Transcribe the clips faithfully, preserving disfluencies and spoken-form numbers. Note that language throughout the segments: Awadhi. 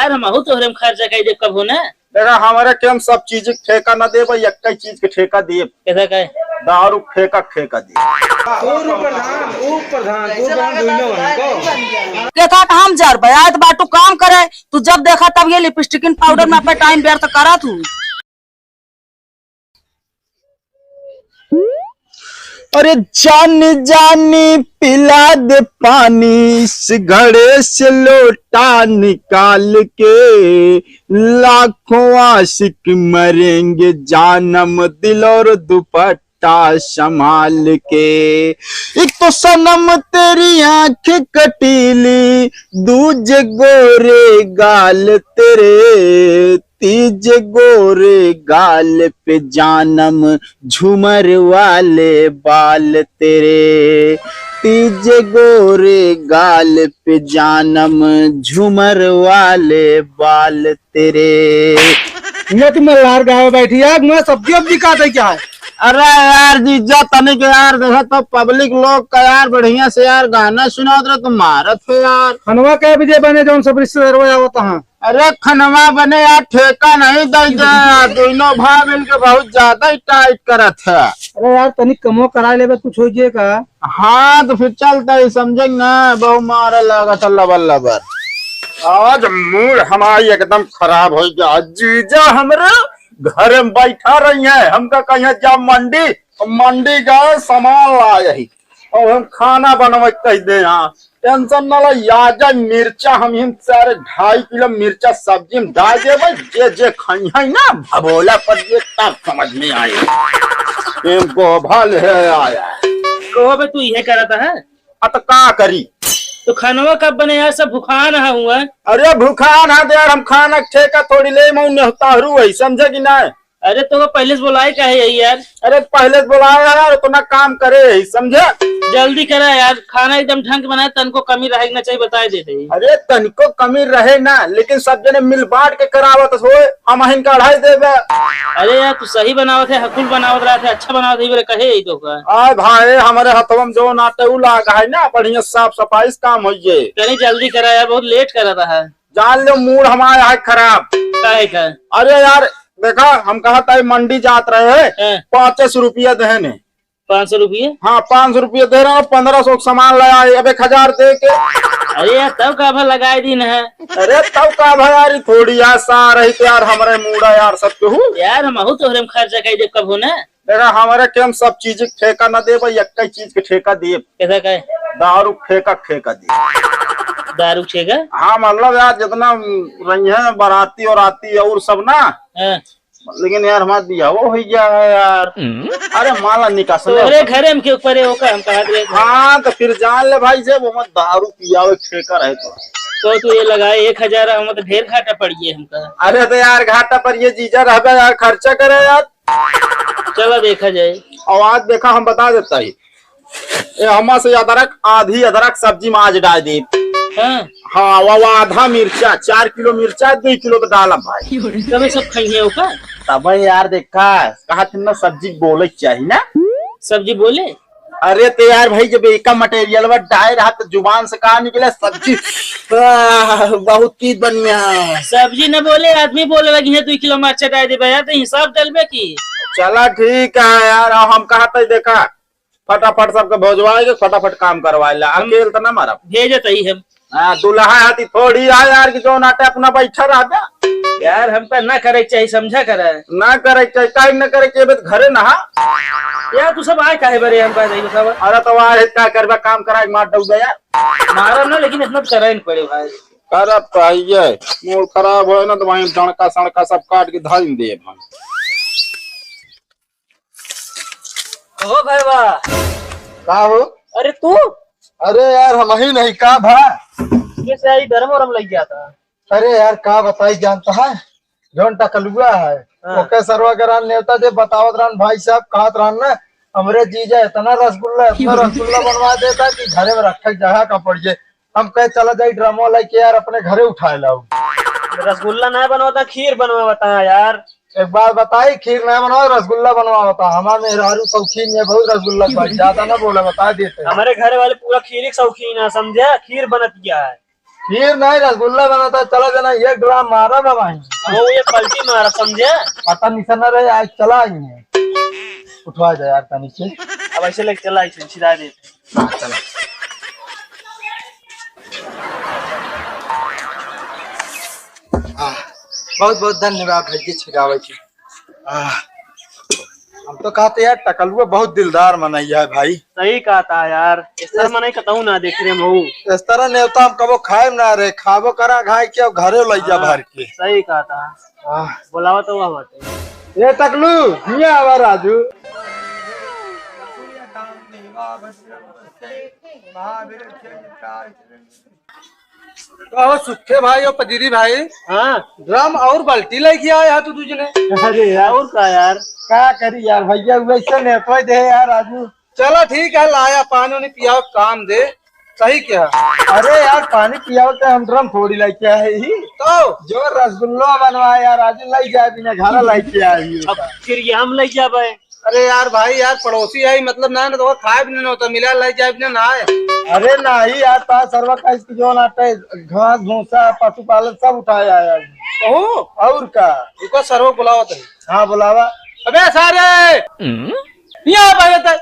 यार, हमहू तोहरे में खर्चा कइ देब कबहू ना। देखा, हमरे के हम सब चीज के ठेका न देब, एक्कै चीज के ठेका देब। कैसा कहे? दारू ठेका, ठेका देब। ऊ प्रधान, ऊ प्रधान, ऊ प्रधान दुइनो है को। देखा त हम जर बयात बाटू काम करे, तू जब देखा तब ये लिपस्टिक पाउडर में अपना टाइम व्यर्थ करा तू। अरे जानी जानी पिला दे पानी, इस घड़े से लोटा निकाल के। लाखों आशिक मरेंगे जानम, दिल और दुपट्टा संभाल के। एक तो सनम तेरी आंख कटीली, दूजे गोरे गाल तेरे, तीजे गोरे गाल पे जानम, झूमर वाले बाल तेरे, तीजे गोरे गाल पे जानम, झूमर वाले बाल तेरे। मैं तो मल्हार गाँव बैठी यार, मैं सब्जी वब्जी काटे क्या है? अरे यार जीजा, तनिक यार, देखा तो पब्लिक लोग का यार बढ़िया से यार गाना सुनावत रहे, तो मारत हो यार। खनवा कै बजे बने, जौन सब रिश्तेदार आवत हैं? अरे खनवा बने यार, ठेका नहीं दे दे यार, दोनों भाई मिलके बहुत ज्यादा ही टाइट करत है। अरे यार, तनिक कमो करा लेबे, कुछ हो जे का? हाँ, तो फिर चलता ही, समझे ना, बहु मारे लागत है लबर लबर। आज मूड हमारी एकदम खराब हो गया। जीजा हमरे घर में बैठा रही है, हमका कहिया जा मंडी, मंडी गए सामान लाए ही, और हम खाना बनवे कह दे यहाँ। टेंशन ना ला, या जा मिर्चा हम हिन चार ढाई किलो मिर्चा सब्जी में डाल देबे, जे जे खइहै ना भभोला पर ये तब समझ में आई। एम गोभल है आया। कहो बे, तू इहे करत है? आ तो का करी? तो खानवा कब बने यार, सब भुखान है हुआ। अरे भुखान है तो यार, हम खाना ठेका थोड़ी ले, मैं उन्हें ताहरू है, समझे कि ना? अरे तो वो पहले से बुलाए काहे है यार? अरे पहले से बुलाए है यार, उतना काम करे है, समझे? जल्दी करा यार, खाना एकदम ढंग के बनाए, तनको कमी रहे के ना चाहिए, बताए देते ही। अरे तनको कमी रहे ना, लेकिन सब जने मिल बांट के करावत होए, हम अहिन का अढ़ाई देबे। अरे यार, तू सही बनावत है, हकुल बनावत रहत है, अच्छा बनावत है, बोले कहे ही तो का। आय भाई, हमारे हथवा में जो नाटे उ लाग है ना, बढ़िया साफ सफाई से काम होइए। तनी जल्दी करा यार, बहुत लेट कर रहा है। जान लो, मूड हमारा है खराब। काहे का? अरे यार, देखा, हम कहा था मंडी जात रहे हैं, हाँ। पाँच सौ रुपया देने। पाँच सौ रुपये? हाँ, पाँच सौ रुपये दे रहे हैं, पन्द्रह सौ का सामान ले आए, अब एक हजार दे के। अरे यार, तब का भा लगाए दिन है? अरे तब का भा यार, थोड़ी आशा रही तो यार, हमरे मूड़ा यार, सब केहू। यार, हम आहू तोहरे में खर्चा कई देब कबहू ना। देखा, हमरे के हम सब चीज के ठेका ना देब, एक्कै चीज के ठेका देब। कैसा का है? दारू ठेका, ठेका देब। दारू ठेका? हाँ, मतलब यार, जितना रही है बाराती और आती और सब ना, हाँ। लेकिन यार, हमार बियाहो हो गया है यार। हम्म। अरे, माला निकासन तोहरे घरे में क्यों परे होकर हम कहा दे। हाँ, तो फिर जान ले भाई, जब हम दारू पियावे ठेका रहे तो। तो तू ये लगाए एक हजार, हम तो ढेर घाटा पड़ गए हमका। अरे तो यार, घाटा पर ये जीजा रहबे यार, खर्चा करे यार। चला देखा जाए। और आज देखा, हम बता देता ही, ए, हमा से अदरक, आधी अदरक सब्जी में आज डाल दी। हाँ। हाँ, वो, वो आधा मिर्चा, चार किलो मिर्चा, दो किलो तो डालब भाई। तबे सब खाइए ओका। तबे यार देखा, कहा तुम ना सब्जी बोले के चाही ना? सब्जी बोले? अरे तो यार भाई, जब एका मटेरियल में डाल रहा तो जुबान से कहा निकले सब्जी। आह, बहुत चीज बन गया। सब्जी न बोले, आदमी बोले लगी है, दो किलो मिर्चा डाल दे यार, तो हिसाब डलबे की। चला ठीक है यार, हम कहा तो देखा, फटाफट सबके भोजवाए के, फटाफट काम करवाए ला। हम अकेल त ना मारब। भेजत ही हम। हाँ, दुल्हा हाथी थोड़ी आ यार कि जो नाटे अपना बैठा रहबे। यार, हमका ना करे के चाही, समझा करे। ना करे के चाही, काहे ना करे के, बस घरे नहा। यार, तू सब आए काहे बरे, हमका नहीं बतावा। अरे, तो आए का करबे, काम कराए, मार दऊ दे यार। मारब ना, लेकिन इतना तो करे न पड़े भाई। करब तो है ये, मूड खराब होए ना, तो वहीं डंडका सड़का सब काट के धाइन देब हम। ओ भैया। का हो? अरे तू? अरे यार, हम ही नहीं, का भा? ये से आई ड्रम उरम लग गया था। अरे यार, का बताई, जानता है, जौन टकलुआ है, हाँ। ओके सरवा के रहन नेवता दे, बतावत रहन भाई साहब, कहत रहन ना, हमरे जीजा इतना रसगुल्ला, इतना रसगुल्ला बनवा देता कि घरे में रखे जगह का पड़ जाए। हम कहे, "चला जाई ड्रमवा लेके यार, अपने घरे उठाए लाओ।" रसगुल्ला ना बनवाता, खीर बनवाता यार। एक बात बताई, खीर ना बनवाओ, रसगुल्ला बनवाता। हमार मेहरारू शौकीन है बहुत रसगुल्ला के भाई, ज्यादा ना बोले, बता देते हैं। हमारे घर वाले पूरा खीर के शौकीन है, समझे? खीर बनत गया है। खीर नहीं, रसगुल्ला बनाता, चला जाना, एक ड्राम मारा ना भाई। वो ये पलटी मारा, समझे? पता नहीं सर, अरे आज चला आई है, उठवा दे यार तनी से। अब ऐसे लेके चला, ऐसे छिड़ा दे। हाँ, चला। आह, बहुत बहुत धन्यवाद भैया, छिड़ावे के। आह, हम तो कहते यार, टकलुआ बहुत दिलदार मनैया है भाई। सही कहता यार, इस तरह मनई कतहूँ ना देख रहे हम। इस तरह नेवता हम कबो खाए ना रहे, खाबो करा खाए के, घरे लैया भर के। सही कहता। आह। बोलावा तो वह बाटे। ए टकलू, हियाँ आवा राजू। कहो सुखे भाई और पजीरी भाई। हाँ। ड्रम और बाल्टी लेके आया है तू दूजने। अरे यार। और का यार? का करी यार, भैया वैसे नेतवा दे यार राजू। चला ठीक है, लाया पानी उनी पियाओ, काम दे। सही क्या? अरे यार, पानी पियाओ तो हम ड्रम थोड़ी लेके आए ही। तो? जो रसगुल्ला बनवाए यार, आज ले जाए बिना घर लेके आए ही। अब फिर ये हम ले जाबे। अरे यार भाई यार, पड़ोसी है, मतलब ना, ना तो खाए भी नहीं होता, मिला ले जाए बिना ना आए। अरे नहीं यार, पा सरवा का इसकी जो ना आटे, घास भूसा पशुपालन सब उठाए आया है। ओहो। और का? रुको सरवा बुलाओ तो। हाँ बुलावा। अबे सारे। यहाँ आ पहले तक।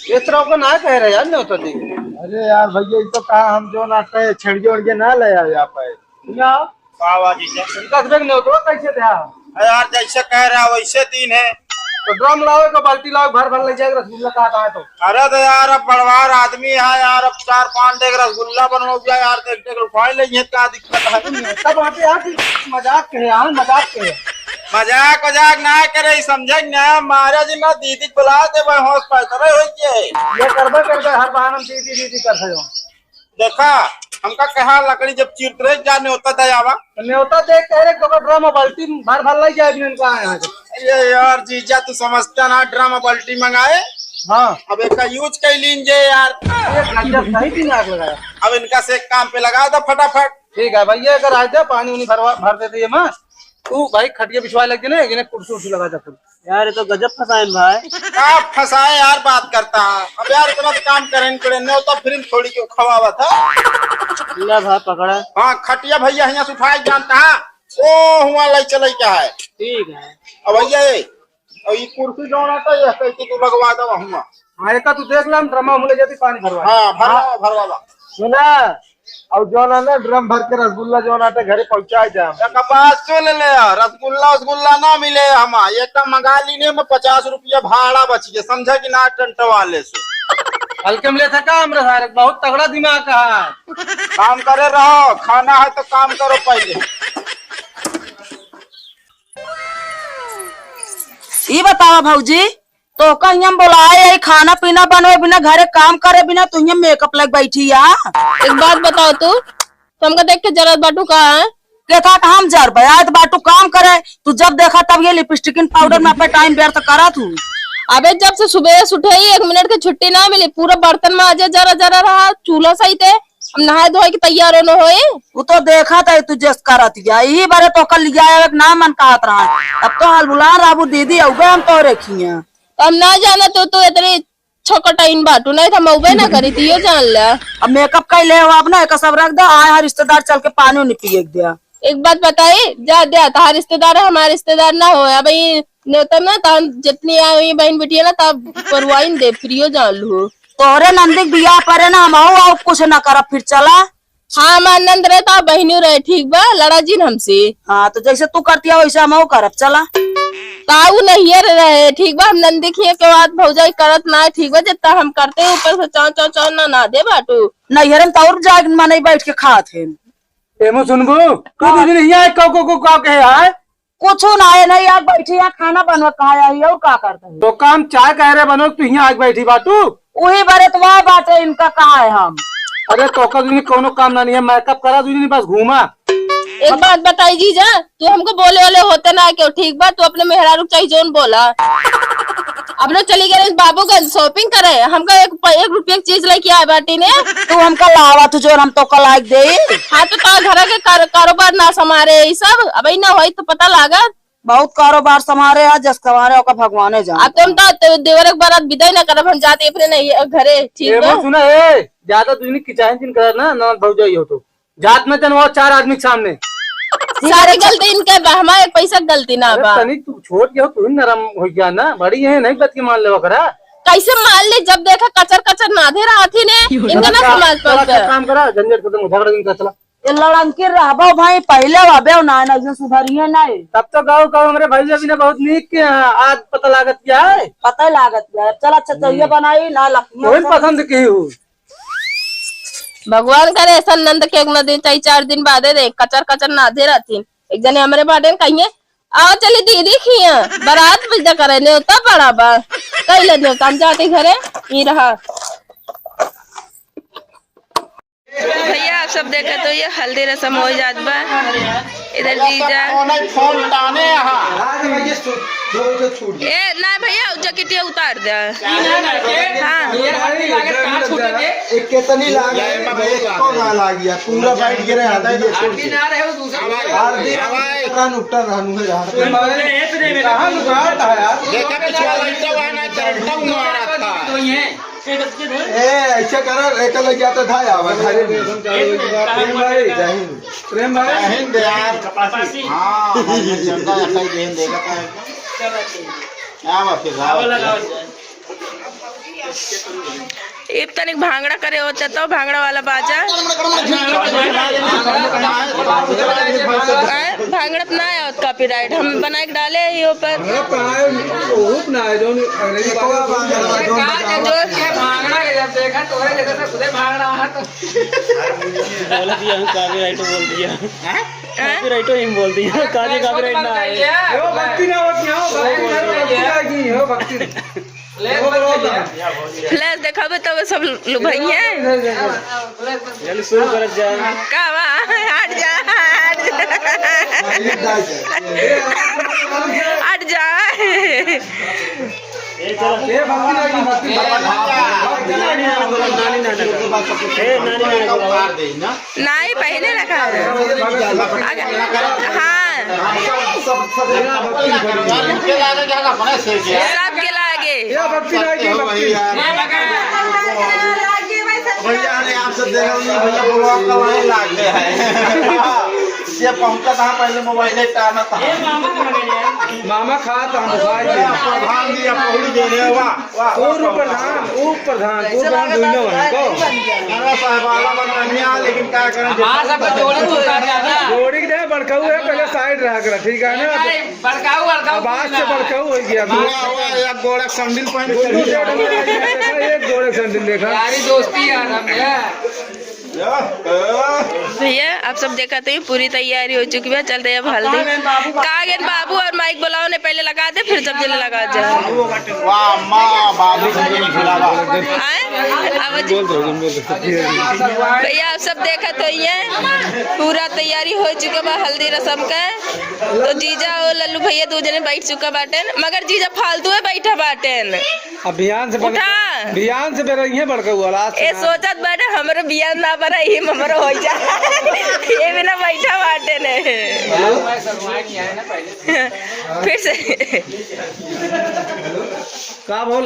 ये तरह को ना कह रहे यार, न्योता दे। अरे यार भैया, ये तो कहा हम जो ना कहे, छेड़िए उड़िए ना ले आए यहाँ पे। ना। वाह, वाह जीजा। इनका से न्योता कैसे थे? अरे यार, जैसे कह रहा वैसे दिन है। तो ड्रम लाओ, एक बाल्टी लाओ, भर भर ले जाएगा रसगुल्ला कहा था तो। अरे तो यार, अब बड़वार आदमी है यार, अब चार पाँच डेग रसगुल्ला बनवा गया यार, देख देख उठा ले, ये क्या दिक्कत है? सब बातें यार, मजाक के है यार, मजाक के है। मजाक वजाक ना करे, समझे ना, मारे जी ना दीदी बुला दे, भाई होश पैसा रहे हो के। ये करबे करबे, हर बहाना में दीदी दीदी कर रहे हो। देखा, हमका कहा लकड़ी जब चीरत रहे, जा न्योता दे आवा। तो न्योता दे कह रहे, तो ड्रम बाल्टी भर भर ले जाए, इनका यहाँ से। ये यार जीजा, तू समझता ना, ड्रम बाल्टी मंगाए। हाँ। अब इसका यूज कर लीजिए यार। ये गजब सही दिमाग लगाया। अब इनका से एक काम पे लगा दो फटाफट। ठीक है भैया, अगर आ जाओ, पानी उनी भरवा, भर देते ये माँ। तू भाई खटिया बिछवा लग ना, इन्हें कुर्सी उर्सी लगा दे। यार, ये तो गजब फंसाए भाई। का फंसाए यार, बात करता है। अब यार, इतना तो काम करें पड़े, न्योता फिर थोड़ी क्यों खवावत है। ले भाई, पकड़ा। हाँ, खटिया भैया यहाँ से उठाए जानता है। ओ, हुआ लाई चलाई क्या है? ठीक है। अब भैया, ये, और ये कुर्सी जौन आता है, ये कहती तू लगवा दो हुआ। हाँ, एक तू देख ले, हम ड्रमा में ले जाती पानी भरवा। हाँ, भरवा, हाँ। भरवा ला। सुना, और जौन है ना, ड्रम भर के रसगुल्ला जौन आटे घरे पहुँचाए जाए। एक बात सुन ले, रसगुल्ला, रसगुल्ला ना मिले हमा, एक मंगा लीने में पचास रुपया भाड़ा बच गया, समझा कि ना, टेंट वाले से। हल्के में ले था का हमरा सारे, बहुत तगड़ा दिमाग है। काम करे रहो, खाना है तो काम करो पहले। ई बतावा भौजी, तोहका हियाँ बोलाए है, खाना पीना बनवे बिना, घरे काम करे बिना, तू हियाँ मेकअप लग बैठी है। एक बात बताओ तू, तुमका देख के जरत बाटू का है? के था हम जरबे, आए तो बाटू काम करे, तू जब देखा तब ये लिपस्टिक पाउडर में अपना टाइम व्यर्थ करा तू। अबे जब से सुबह से उठे ही एक मिनट की छुट्टी ना मिली, पूरा बर्तन माजे जरा जरा रहा, चूल्हा सही थे, हम नहाए धोए के तैयार होनो होए। वो तो देखा था तू जस करत या, यही बारे तोहका लिया है, एक ना मन कहत रहा, अब तो हलबुला राबू दीदी अउबे हम तो रखिया। हम ना जाना तो तू इतनी छोकटाइन बाटू, नहीं तो मउबे ना करी, तियो जान ले। अब मेकअप कइले हो आप ना, एक सब रख दे, आए हर रिश्तेदार चल के पानी उनी पिए के दिया। एक बात बताई, जा दे, तहार रिश्तेदार है, हमार रिश्तेदार ना हो। अब ये नेता ना, तहार जितनी आई हुई बहन बेटी है ना, तब परवाइन दे, प्रियो जान लू। तोहरे नंदी के बियाह परे ना, हम हो और कुछ ना करब, फिर चला। हाँ, हमार नंद रहे तो बहिनी रहे, ठीक बा, लड़ा जिन हमसे। हाँ, तो जैसे तू करती है वैसे हम करब, चला। ताऊ नैहर रहे, ठीक बा, हम नंदी खिए के बात भौजाई करत ना, ठीक बा, जितना हम करते ऊपर से चाव चाव चाव ना ना दे बाटू। नैहर में तो और जाए मन ही बैठ के खात है। एमो सुनबू, तू हाँ। दू दिन हियाँ को को को का कहे आए? कुछ ना है, नहीं, आग बैठी है, खाना बनवा कहा आई और का करता है? तो काम चाय कह रहे बनो, तू हियाँ आग बैठी बाटू। वही बरे तो वह बात है, इनका कहा है हम। अरे तोका दुनी कोनो काम ना नहीं है, मेकअप करा दुनी बस घूमा। एक बात बताई जीजा, तू हमको बोले वाले होते ना क्यों, ठीक बा? तू अपने मेहरारू के चाही जोन बोला। अब लोग चली गए बाबूगंज शॉपिंग करे, हमका एक प-, एक रुपया की चीज लेके आए बाटी ने। तू हमका लावा, तू जोन हम तोका लायक दे। हाँ, तो तोर घर के कार-, कारोबार ना समारे ई सब, अब ई ना होई तो पता लागत। बहुत कारोबार संभारे है, जस कमारे ओका भगवाने जाने। अब तुम तो दे-, देवर एक बारात विदाई ना करब, हम जाते अपने नहीं है घरे, ठीक एमो बा? सुना, ए, ज्यादा दुजनी किचाहिन जिन कर ना, ननद भौजाई हो तो। जात में जनवा चार आदमी के सामने। सारी गलती इनके बा, हमारे पैसा के गलती ना अरे बा। तनी तू छोट के हो, तू ही नरम हो गया ना, बड़ी है, नहीं बात की मान लेवा करा। कैसे मान ले, जब देखा कचर कचर नाधे रहती ने, इनका ना चला, समाज चला, पर चला, काम करा, झंझट खत्म हो, झगड़ा जिन कर, चला। ये लड़ंकी रहबो भाई, पहले अबे ना, ना, जो सुधरिए ना। तब तो गाँव, गाँव हमरे भाई अभी ना बहुत नीक के हैं, आज पता लागत क्या है? पता लागत क्या है? चल, अच्छा, चलिए हम्म। बनाई ना, लखनऊ वही से। पसंद की हूँ। भगवान करे ऐसा नंद के एक न दिन, चाहे चार दिन बादे दे, कचर कचर नाधे रहतीन। एक जने हमरे बाटे कहिए, "आओ चली दीदी खिया, बारात पूजा करे, नेवता बड़ा बा।" कही ले नेवता, हम जाते घरे, ई रहा। भैया, आप सब देखत हो, ये हल्दी रसम हो जात बा। इधर जीजा। फोन, फोन ताने यहाँ। ए, ना भैया, उ जैकेटिया उतार दे। हाँ। ये कितनी लाग रही है भैया, एको ना लागी है, पूरा बैठ गिरे हल्दी ये छोड़ के। हल्दी हल्दी। कान उपटा रहनु है यार। कहाँ लुकाता है यार? देखा पिछवाला हिस्सा वहाँ ना चलता हुआ आ रहा था। ए, ऐसे करो, एक लग जाता था यार, घरे में। प्रेम भाई, जय हिंद। प्रेम भाई। जय हिंद यार। हाँ, हमारे चंदा ऐसा ही देन देगा था। क्या बात है, क्या बात है? इब तनिक भांगड़ा करे होते तो भांगड़ा वाला बाजा। आए, भांगड़ा पे ना आवत copyright, हम बनाए के डाले ही ऊपर। भांगड़ा पे आए, बहुत ना आए, जौन अंग्रेजी बाजा। जो भांगड़ा के जब देखा, तोरे जैसे तो खुदे भांगड़ा है तो। बोल दिया, हम copyright बोल दिया। हैं? Copyright ही बोल दिया, काजी copyright ना आए। हो भक्ति ना होती हो, भक्ति ना होती हो, भक्ति। Flash देखाबे तब सब लुभाई है। चल शुरू करत जा। का बा? हट जा, हट जा। हट जा। ए, चल। ए, भक्ति लागी, भक्ति लागी। भक्ति लागी। ए, नानी, नानी, नानी। उतार दे ना। नाई पहले रखा है। अगर, हाँ। सबके लागे। या भक्ति नहीं की भक्ति। भैया ने आपसे देखा नहीं, भैया बोलो आपका वही लाग गया है। ये पहुंचा था पहले मोबाइल टाना था। मामा खा था, मोबाइल। प्रधान जी, आप पहुंच गए, वाह। पूर्व प्रधान, उप प्रधान, उप प्रधान दुइनो है, को? अरे साहब, आला बना लिया, लेकिन का करें, हमार सब तो जोड़ी को उतार दिया ना। जोड़ी के दे, बड़काऊ है, पहले side रहा करा, ठीक है ना? नहीं, बड़काऊ, बड़काऊ अब आज से ना। बड़काऊ हो गया। वाह, वाह, एक गोड़ा सैंडल पहन के दोनों चलिए। Side में देखा, एक गोड़ा सैंडल देखा। यारी दोस्ती यार हम, ये। भैया, आप सब देखत ही, पूरी तैयारी हो चुकी बा, चलते अब हल्दी। का गेन बाबू और माइक बुलाओ ने, पहले लगा दे, फिर सब जने लगा जा। वाह, माँ, बाबू संजय मिथिला बा। आए? अब जी। भैया, आप सब देखत होइए, पूरा तैयारी हो चुका बा हल्दी रसम का। तो जीजा और लल्लू भैया दो जने बैठ चुका बाटेन, मगर जीजा फालतू में बैठा बाटेन। अब बिहान से बन-, उठा। बिहान से बेरा इहे बड़का हुआ, लास्ट ए, में। सोचत बाटे, हमरो बिहान ना बना, इही में हमरो हो जा। ये बिना बैठा बाटे ने। हेलो? फिर से। का भोला?